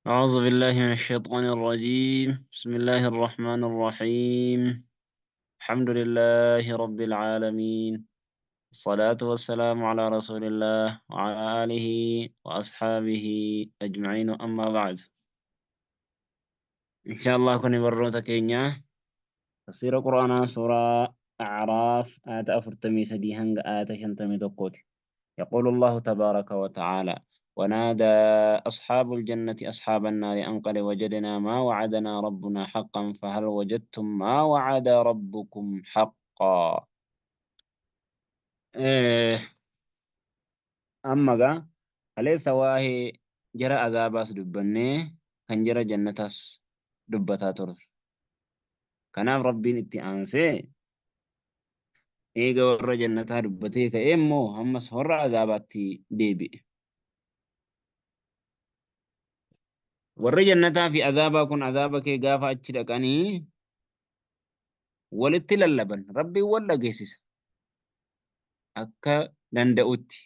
أعوذ بالله من الشيطان الرجيم. بسم الله الرحمن الرحيم. الحمد لله رب العالمين، الصلاة والسلام على رسول الله وعلى آله وأصحابه أجمعين، أما بعد. إن شاء الله كن بروتا كينيا تفسير قرآن سورة أعراف آية أفرتمي سدي هنگ آية شنتمي دقوت. يقول الله تبارك وتعالى: ونادى أصحاب الجنة أصحاب النار أن قد وجدنا ما وعدنا ربنا حقا فهل وجدتم ما وعد ربكم حقا. إيه أما قا أليس واهي جرى عذاباس دبني كان جرى جنتاس دبتا ترث كان ربين اتي أنسي إيغا ورى جنتا دبتي كإمو همس هر عذاباتي ديبي warri jannataa fi azaabaa kun azaaba kee gaafa achi dhaqanii walitti lallaban rabbiin wal dhageessisa akka danda'utti.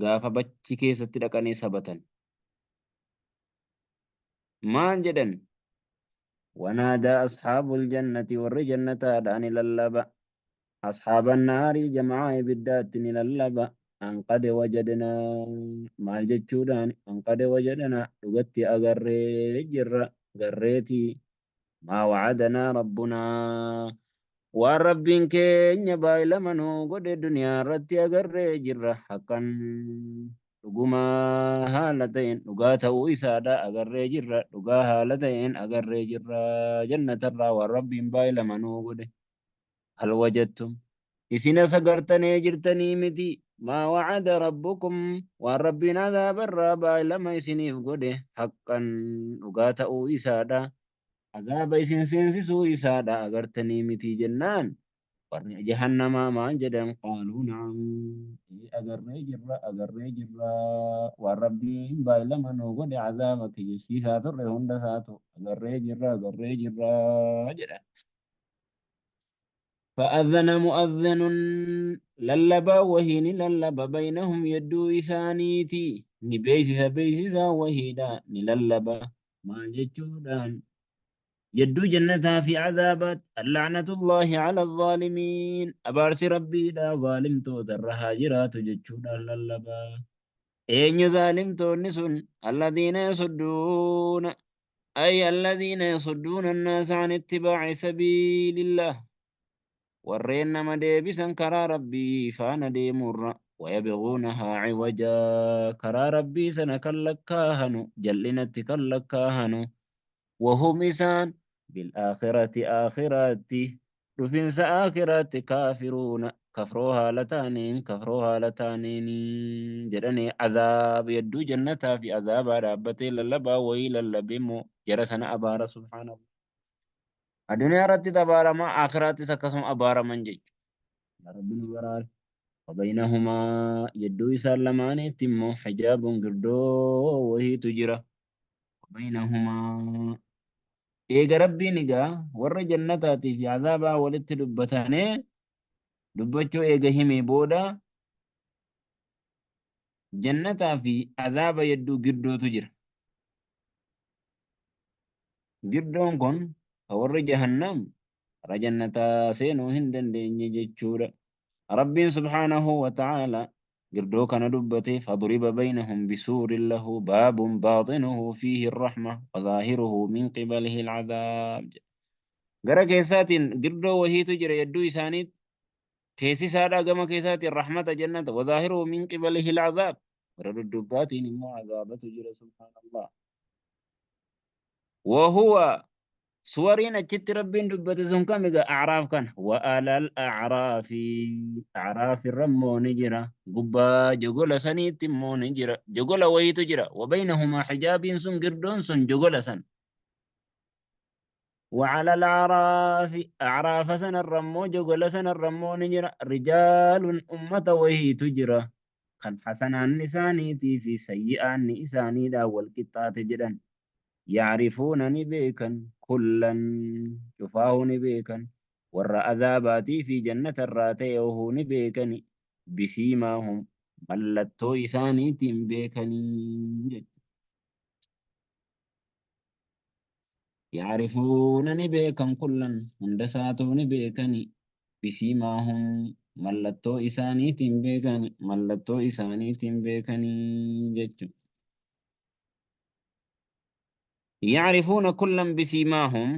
Gaafa bachi keessatti dhaqanii sabatan maal jedhan? Wanaadaa asxaabul jannati, warri jannataadha ni lallaba, asxaaba naarii jamaa ibiddaatti ni lallaba, an qad wajadnaa maal jechuudhaan, an qad wajadnaa dhugatti agarree jirra garreetii, maa wacadanaa rabbunaa, waan rabbiin keenya baay'ilama nuu godhe duniyaa irratti agarree jirra, haqqan dhugumaa haala ta'een dhugaa ta'uu isaadha agarree jirra, dhugaa haala ta'een agarree jirra jannatarraa waan rabbiin baay'ilama nuu godhe. Hal wajadtum, isin as agartanii jirtanii miti, maa wacada rabbukum, waan rabbiin azaabarraa baay'ilama isiniif godhe haqqan dhugaa ta'uu isaadha azaaba isin seensisuu isaadha agartanii miti jennaan, warri jahannamaa maal jedhan? Qaaluu na'am, ee agarree jirra, agarree jirra, waan rabbiin baay'ilama nuu godhe azaaba kijibsiisaa turre hunda isaatu agarree jirra, agarree jirra jedhan. فأذن مؤذن، للبا وهين للبا، بينهم يدو إسانيتي نبيسس بيسسا وهيدا نللبا ما جتشودان يدو جنتها في عذابات: اللعنة الله على الظالمين، أبارس ربي لا ظالم توترها جرات جتشودان للبا. أين ظالم تونسون؟ الذين يصدون، أي الذين يصدون الناس عن اتباع سبيل الله، warreen nama deebisan karaa rabbii faana deemurra, wayabghuunahaa ciwajaa, karaa rabbii sana kan lakkaahanu jal'inatti kan lakkaahanu, wahum isaan bilaakhirati aakhiraatti dhufinsa aakhiraatti kaafiruuna kafroo haala taaniin, kafroo haala taaniin jedhanii azaaba yedduu jannataa fi azaabaa dhaabbatee lallabaa wayii lallabimmoo jara sana abaara. Subhaanallah, addunyaa irratti abaarama, aakhiraattis akkasuma abaaraman jechuudha. Rabbi nu baraare. Wabaynahumaa, yedduu isaan lamaaniitti immoo hijaabun girdoo wahiitu jira. Wabaynahumaa, eega rabbiin egaa warra jannataatii fi azaabaa walitti dubbatanii dubbachuu eega himee booda jannataa fi azaaba yedduu girdootu jira. Girdoon kun ka warri jahannam kara jannataa seenuu hin dandeenye jechuudha. Rabbiin subhaanahu wa ta'ala girdoo kana dubbate: faduriba baynahum bisuurin lahu baabun baaxinuhu fiihi arrahma wa zaahiruhu min qibalihi al'adaab. Gara keessaatiin girdoo wahiitu jira yedduu isaaniitti, keessi isaadhaa gama keessaatiin rahmata jannata, wa zaahiruhu min qibalihi al'adaab, gara duddubbaatiin immoo azaabatu jira. Subhaanallah. وهو suwariin achitti rabbiin dubbate sun kam egaa? Acraaf kana. Wa alal acraafi, acraaf irra immoo ni jira, gubbaa jogola saniitti immoo ni jira, jogola wayiitu jira. Wa baynahumaa xijaabiin sun girdoon sun jogola san. وعلى الأعراف، أعراف سنرى مو جغل سنرى مو نجرا، رجال أمة وهي تجرى كان حسنان نسانيتي في سيئان نساني دا والقطات جدا، يعرفون نبيكا كلا شفاه نبيكا ور أذاباتي في جنة الراتيه نبيكني بسيماهم. Mallattoo isaaniitiin beekanii jechuudha. Yaarifuuna ni beekan kullan hunda isaatuu ni beekani bisiimaahum mallattoo isaaniitiin beekani mallattoo isaaniitiin beekanii jechuudha. Yaarifuuna kullan bisiimaahum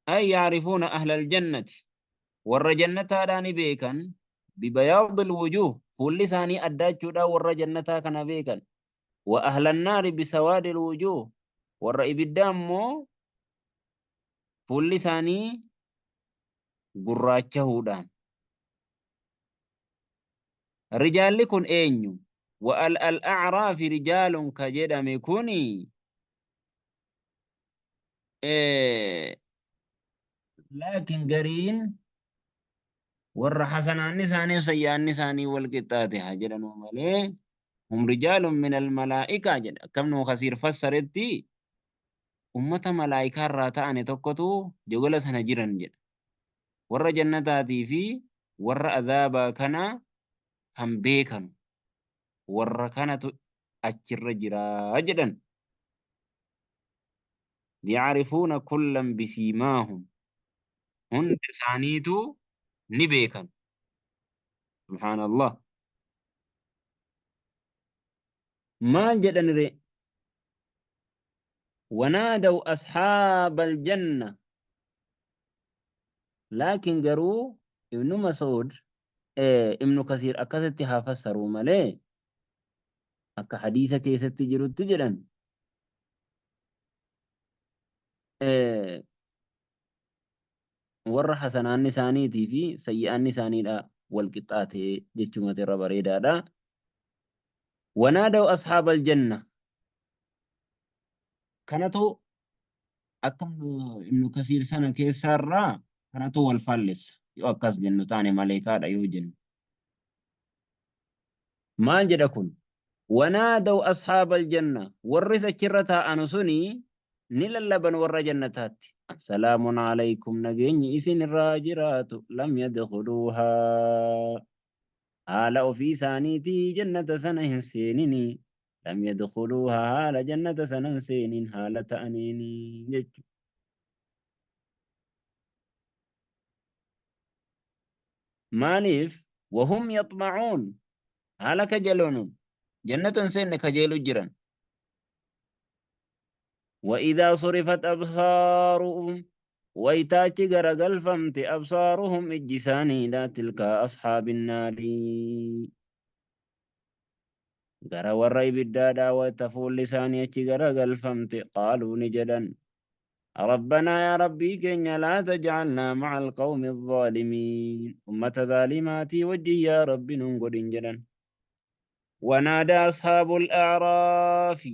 ay yaarifuuna ahlal jannati warra jannataadhaa ni beekan bibayaadil wujuuh fuulli isaanii addaachuudhaan warra jannataa kana beekan wa ahlan naari bisawaadil wujuuh warra ibiddaa immoo fuulli isaanii gurraachahuudhaan. Rijaalli kun eenyu? Wa al al a'raafi rijaalun ka jedhame kuni laakiin gariin warra hasanaanni isaanii sayyaanni isaanii wal qixxaate haa jedhanuu malee hum rijaalun min al malaa'ikaa jedha. Akkam nuu kasiir fassaretti ummata malaa'ikaa irraa ta'ane tokkotu jogola sana jiran jedha. Warra jannataatii fi warra azaabaa kana kan beekanu warra kanatu achirra jira jedhan. Yacrifuuna kullan bisiimaahum hunda isaaniitu ni beekan. Subhaanallah. Maal jedhan ree? Wanaadaw ashaabal janna. Laakiin garuu Ibnu Mas'uud Ibnu Kasiir akkasitti haa fassaruu malee akka hadiisa keessatti jirutti jedhan warra hasanaanni isaaniitii fi sayyi'aanni isaaniidha wal qixxaate jechumati irra bareedaadha. Wanaadaw ashaabal janna kanatu akka Ibnu Kasiir sana keessaarraa kanatu wal faallessa yoo akkas jennu taane maleekaadha yoo jennu. Maal jedha kun? Wanaadaw ashaabal janna warris achirra taa'anu suni ni lallaban warra jannataatti. Salaamun alaykum nageenyi isin irraa jiraatu lam yadkhuluuhaa haala ofii isaaniitii jannata sana hin seenini lam yadkhuluuhaa haala jannata sana hin seenin haala ta'aniini jechuudha. Maaliif wahum yaxma'uun haala kajeelonuun jannata hin seenne kajeelu jiran. Wa'idaa surifat absaaruhum wayta achi garagalfamte absaaruhum ijji isaaniidha tilkaa ashaabin naarii gara warra ibiddaadhaa wayta fuulli isaanii achi garagalfamte qaaluu ni jedhan Rabbanaa yaa Rabbii keenya laa tajcalnaa maca alqawmi alzaalimiin ummata zaalimaatii wajjin yaa Rabbi nun godhin jedhan. Wanaadaa ashaabul a'raafi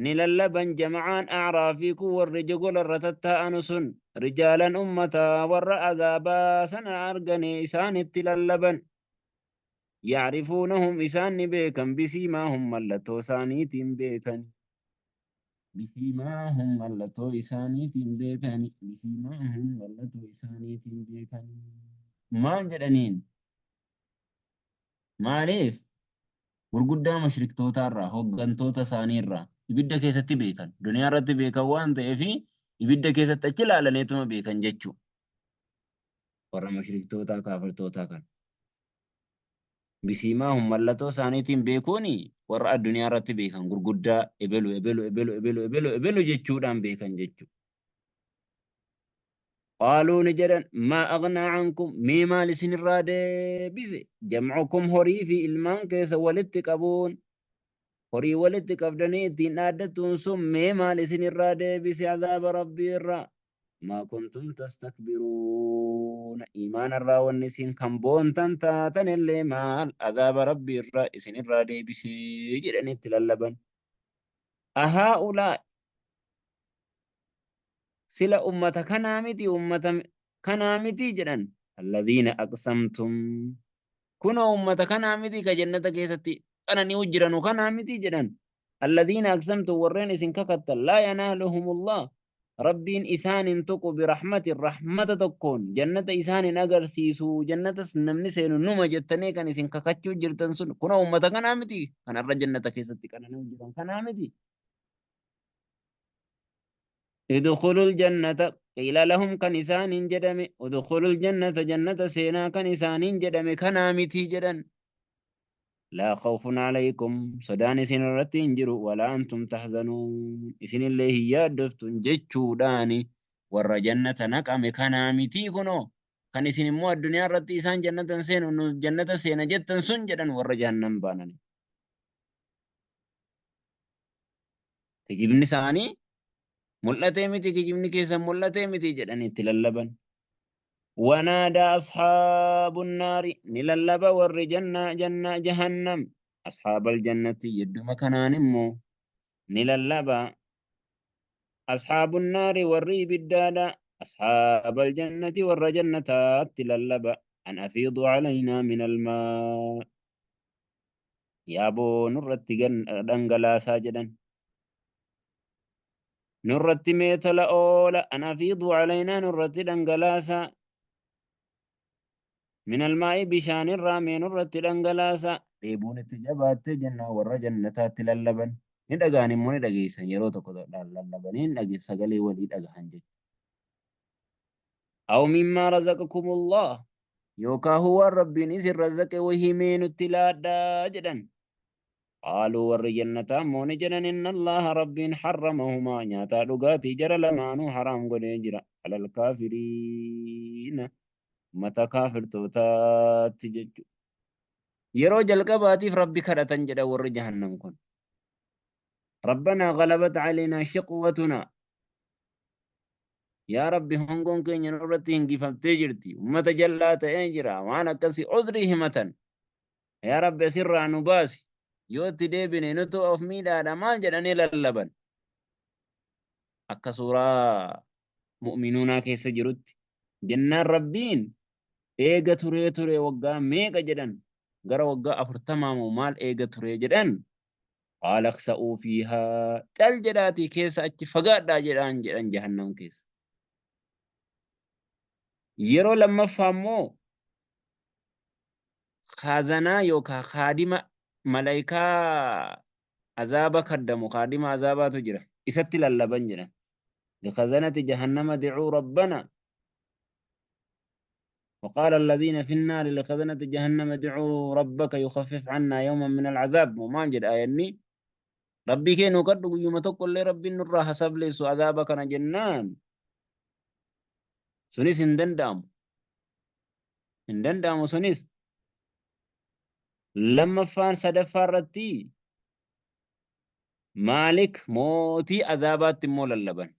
ni lallaban jama'aan a'raafii kun warri jogola irra tattaa'anu sun rijaalan ummataa warra azaabaa sana argane isaanitti lallaban. Yacrifuunahum isaan ni beekan bisiimaahum mallattoo isaaniitiin beekan. Bisiimaahum mallattoo isaaniitiin beekani. Bisiimaahum mallattoo isaaniitiin beekani. Maal jedhaniin? Maaliif? Gurguddaa mushriktootaa irraa, hoggantoota isaanii irraa ibidda keessatti beekan. Duniyaa irratti beekan waan ta'eef ibidda keessatti achi ilaalaniituma beekan jechuudha. Warra mushriktootaa kaafirtootaa kana. Bisiimaahum mallatoo isaaniitiin beekuun warra addunyaa irratti beekan gurguddaa ebelu ebelu ebelu ebelu ebelu ebelu jechuudhaan beekan jechuudha. Qaaluu ni jedhan maa aghnaa ankum mee maal isinirraa deebise jam'ukum horii fi ilmaan keessa walitti qabuun horii walitti qabdanii ittiin dhaaddattuun sun mee maal isinirraa deebise azaaba rabbii irraa maa kuntum tastakbiruuna iimaana irraa wanni isin kan boontan taatan illee maal azaaba rabbii irraa isinirraa deebise jedhanii itti lallaban. Ahaa'ulaa sila ummata kanaa miti ummata kanaa miti jedhan alladhiina aqsamtum kunoo ummata kanaa miti ka jannata keessatti qanani'u jiranu kanaa miti jedhan alladhiina aqsamtum warreen isin kakattan laa yanaaluhumullah Rabbiin isaan hin tuqu, birahmatin, rahmata tokkoon jannata isaan hin agarsiisu, jannatas namni seenu numa jettanii kan isin kakachuu jirtan sun kuna ummata kanaa miti, kanarra jannata keessatti qanani'u jiran kanaa miti. Idkhulul jannata qiila lahum, kan isaaniin jedhame, udkhulul jannata, jannata seenaa kan isaaniin jedhame kanaa miti jedhan. Laa khawfun alaykum, sodaan isin irratti hin jiru, walaa antum tahzanuun, isinillee hin yaaddoftuun jechuudhaani warra jannata naqame kanaa mitii, kunoo kan isin immoo addunyaa irratti isaan jannata hin seenu, nu jannata seena jettan sun jedhan warra jahannam baanani. Kijibni isaanii mul'atee miti, kijibni keessan mul'atee miti jedhanii itti lallaban. Wanaadaa ashaabun naari, ni lallaba warri jannaa jannaa jahannam ashaabal jannati, yedduma kanaan immoo ni lallaba ashaabun naari, warri ibiddaadha, ashaabal jannati, warra jannataatti lallaba, an afiidu alaynaa min almaa, yaaboo nurratti dhangalaasaa jedhan, nurratti mee tola oola, an afiiduu calaynaa, nurratti dhangalaasa, min almaa'i, bishaanirraa mee nurratti dhangalaasa. Dheebuun itti jabaattee jennaan warra jannataatti lallaban. Ni dhaga'an immoo, ni dhageessan, yeroo tokko lallabanii hin dhage, sagalee walii dhagahan jechuudha. Aw mimmaa razaqakumullah, yookaa waan Rabbiin isin razaqe wahii mee nutti laadhaa jedhan. Qaaluu, warri jannataa immoo ni jedhan, inna Allaaha, Rabbiin, harramahumaa, nyaataa dhugaatii jara lamaanuu haraam godhee jira, alal kaafiriina, ummata kaafirtootaatti jechu. Yeroo jalqabaatiif Rabbi kadhatan jedha warri jahannam kun. Rabbanaa ghalabat alaynaa shiqwatunaa, yaa Rabbi, hongoon keenya nurratti hingifattee jirti, ummata jallaa ta'ee jira, waan akkasii uzrii himatan. Yaa Rabbi, asirraa nu baasi, yoo itti deebine nutu of miidhaadha maal jedhanii lallaban. Akka suuraa mu'minuunaa keessa jirutti. Jennaan Rabbiin eega turee turee, waggaa meeqa jedhan, gara waggaa 40 moo maal eega turee jedhan, qaala ikhsa'uu fiihaa, cal jedhaatii keessa achi fagaadhaa jedhaan jedhan jahannam keessa. Yeroo lammaffaa immoo khazanaa yookaa khaadima malaykaa azaaba kaddamu, khaadima azaabaatu jira, isatti lallaban jedhan. Likhazanati jahannama dicuu rabbana, وقال الذين في النار لخزنة جهنم ادعوا ربك يخفف عنا يوما من العذاب، وما جد آياني ربي كي نقد يوم تقول لي ربي نرى حسب لي عذابك جنان سنس هندندام hin danda'amu. Sunis lammaffaan, sadaffaa irratti Maalik mootii azaabaatti immoo lallaban.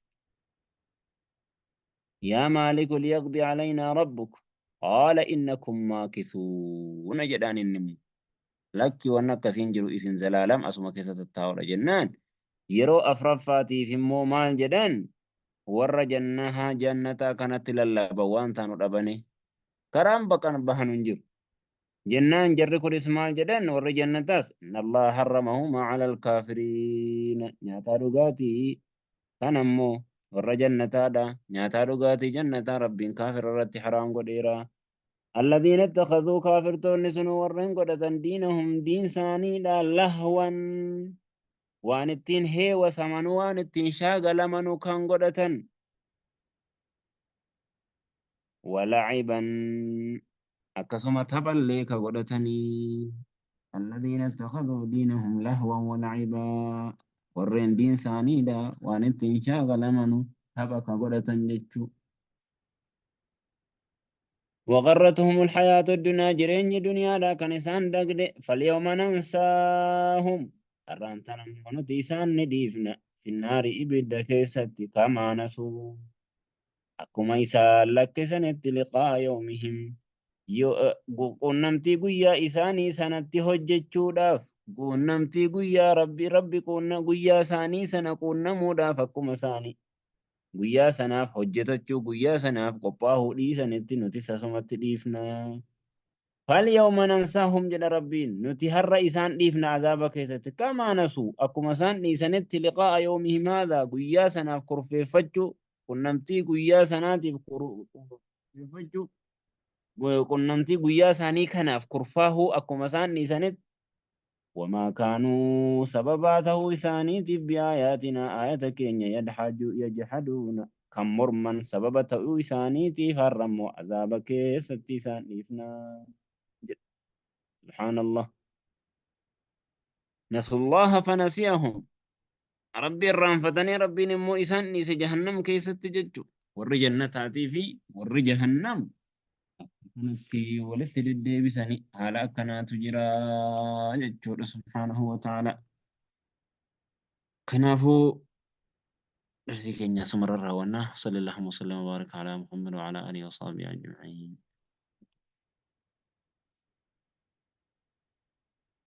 Yaa Maaliku liyaqdi alaynaa rabbuk, qaala innakum maakisuuna jedhaan. Inni immoo lakki, wanni akkasiin jiru, isin zalaalam asuma keessa tattaa'uudha jennaan, yeroo afraffaatiif immoo maal jedhan? Warra jannahaa jannataa kanatti lallaban, waan taanu dhabane, karaan baqan bahanu hin jiru jennaan, jarri kunis maal jedhan? Warri jannataas, inna Allaha harramahumaa ala alkaafiriina, nyaataa dhugaatii kan ammoo warra jannataadha, nyaataa dhugaatii jannataa Rabbiin kaafira irratti haraam godheera. Alladhiina ittakhadhuu, kaafirtoonni sun warreen godhatan, diinahum, diin isaaniidha, lahwan, waan ittiin heewasamanu, waan ittiin shaagalamanu kan godhatan, walaciban, akkasuma taphallee ka godhatanii. Alladhiina ittakhadhuu diinahum lahwan walacibaa, warreen diin isaaniidha waan ittiin shaagalamanu, tapha ka godhatan jechuu. وغرتهم الحياة الدنيا، jireenyi duniyaadha kan isaan dagde. فاليوم ننساهم، har'aan tana immoo nuti isaan ni dhiifna, في النار, ibidda keessatti, كما نسوا, akkuma isaan lakkisanitti, لقاء يومهم, quunnamtii guyyaa isaanii sanatti hojjechuudhaaf, quunnamtii guyyaa rabbi guyyaa isaanii sana quunnamuudhaaf, akkuma isaanii guyyaa sanaaf hojjetachuu, guyyaa sanaaf qophaa'uu dhiisanitti nuti asumatti dhiifna. فاليوم ننساهم jedha Rabbiin, nuti har'a isaan dhiifna azaaba keessatti, كما نسوا, akkuma isaan dhiisanitti, لقاء يومهم هذا, guyyaa sanaaf kurfeeffachuu. Qunnamtii guyyaa sanaatiif kurfeeffachuu, qunnamtii guyyaa isaanii kanaaf kurfaahuu akkuma isaan dhiisanitti, wamaa kaanuu sababaa ta'uu isaaniitiif bi'aayaatinaa aayata keenya yajhaduuna kan morman sababa ta'uu isaaniitiif har'a immoo azaaba keessatti isaan dhiifna jedha. Subhaanallah. Nasullaha fanasiyahum. Rabbi irraanfatanii Rabbiin immoo isaan dhiise jahannam keessatti jechu. Warri jannataatii fi warri jahannam akkanatti walitti deddeebisanii haala akkanaatu jira jechuudha subhaanahu wa ta'ala. Kanaafuu darsii keenya asumarra raawwanna. Sallallahu wa sallam wa baraka ala Muhammad wa ala alihi wa sahbihi ajma'in.